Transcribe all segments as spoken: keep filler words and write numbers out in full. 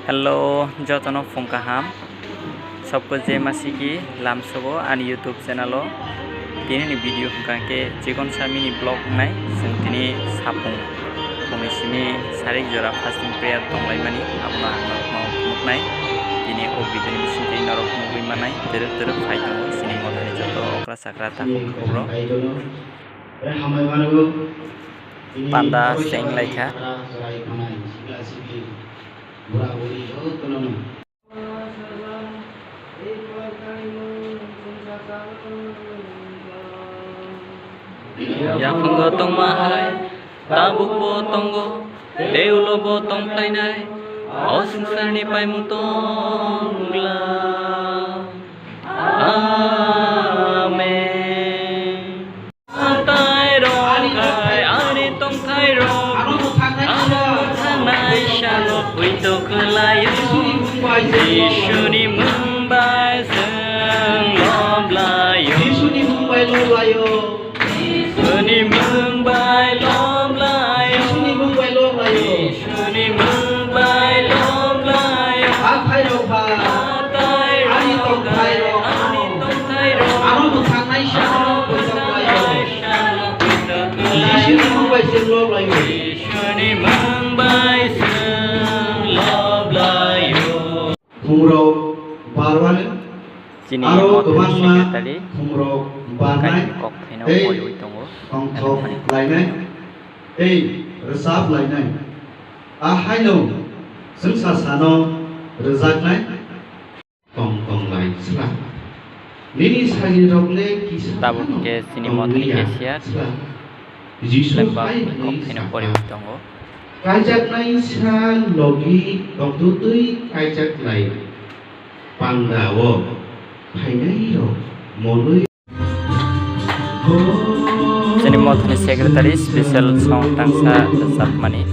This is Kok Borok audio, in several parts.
Hello, jotono phung kaham. Sobko je masiki lamsogo ani YouTube channel o. Tini ni video hwnkha khe Chikon Sami ni vlog wngnai. Chwng tini sapung phungni simi sarik jora fasting prayer tonglaimani, abono ang norokno phunuknai. Tini o video ni bisingtwi norok nugwi mannai, twrwk twrwk phai tongo chini mothani joto okra chakra takhuk rok. Panda seng laikha. Yaphango tongma hai, tabukbo tongo, tei ulobo tongphlainai, o swngcharni paimung tongla. Amen. Tongthai rok hai, ani tongthai rok, ano thangnai salo poito khlaio. Jisuni mung bai chwng loblaio. Jisuni mung bai loblaio. Jisuni mung bai loblaio. Jisuni mung bai loblaio. Jisuni mung bai loblaio. Hathai rok hai, ani tongthai rok, ani tongthai rok, ano thangnai salo poito khlaio. Jisuni mung bai chwng loblaio. Jisuni mung bai chwng loblaio. Phungrok barwani chini aro mothani kwbangma secretary phungrok barnai kaini kok phaino tei poiwi tongo. Tongthok lainai tei rwchap lainai. Ahaino chwngsa sano rwjaknai. Tong tong lai sla. Nini sagrirokle kisa tabuk khe chini mothani cashier sla. Jisu lembak hai ni kok phaino saka poriwi tongo. Kaijaknai sa logi tongtwtwi kaijaknai panda o phainai rok monwi. Chini mothani secretary special song tangsa rwchapmani.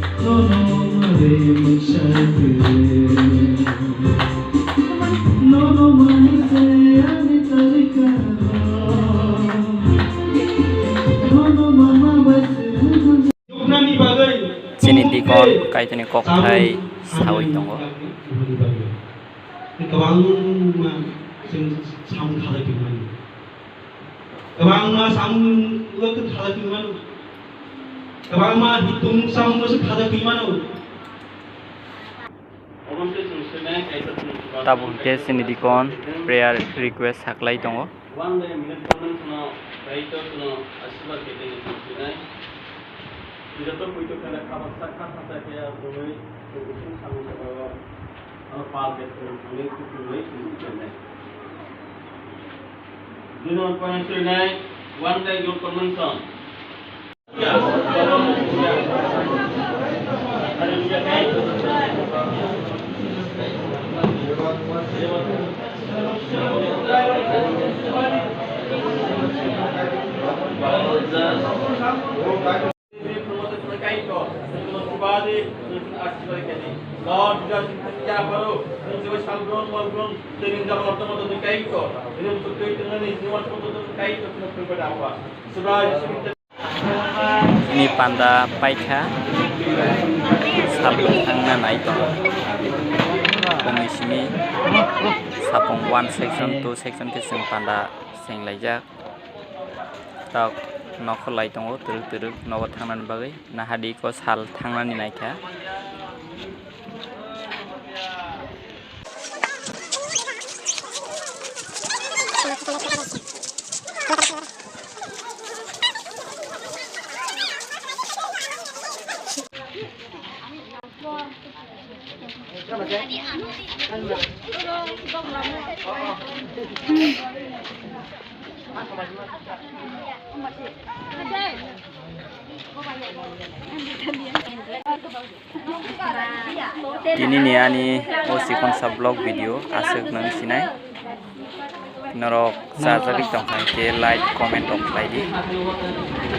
Chini dikon kaitoni kokthai sawi tongo. Kwbangma chwng samung khalai tongmani. Kwbangma samung o tong khalai tongmani. Kwbangma hitung samung o se khalai tongmani. Tabuk khe chini dikon prayer request saklai tongo. One day minute comment no, right to no, asibad kete ni sinai. Joto poito khana khabak sa kha kha khe bumui, bumui samung khe ano pal khe bumui, bumui, bumui khe nai. Dui number point suri nai, one day group convention. Lord Jesus, ya baro, ni jaba salbron malbron, teni jaba lotto moto ni kaito, ini untuk kaito nani, ni wan moto ni kaito, ni purba dawa. Subra Jisu. Chini panda paikha, sal thangna nai tongo. Bongni simi sapung one section, two section khe chwng panda seng laijak. Tok nokho lai tongo, twrwk twrwk nogo thangnani bagwi. Nahadi ko sal thangnani naikha. Tini ni ani o chikon sa vlog video aswk nang sinai. Norok chajagwi tong kha khe like, comment rok khlai di.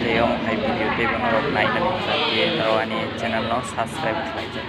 Tei omo hai video teibo norok nainani hwnkha khe norok ani channel no subscribe khlai di.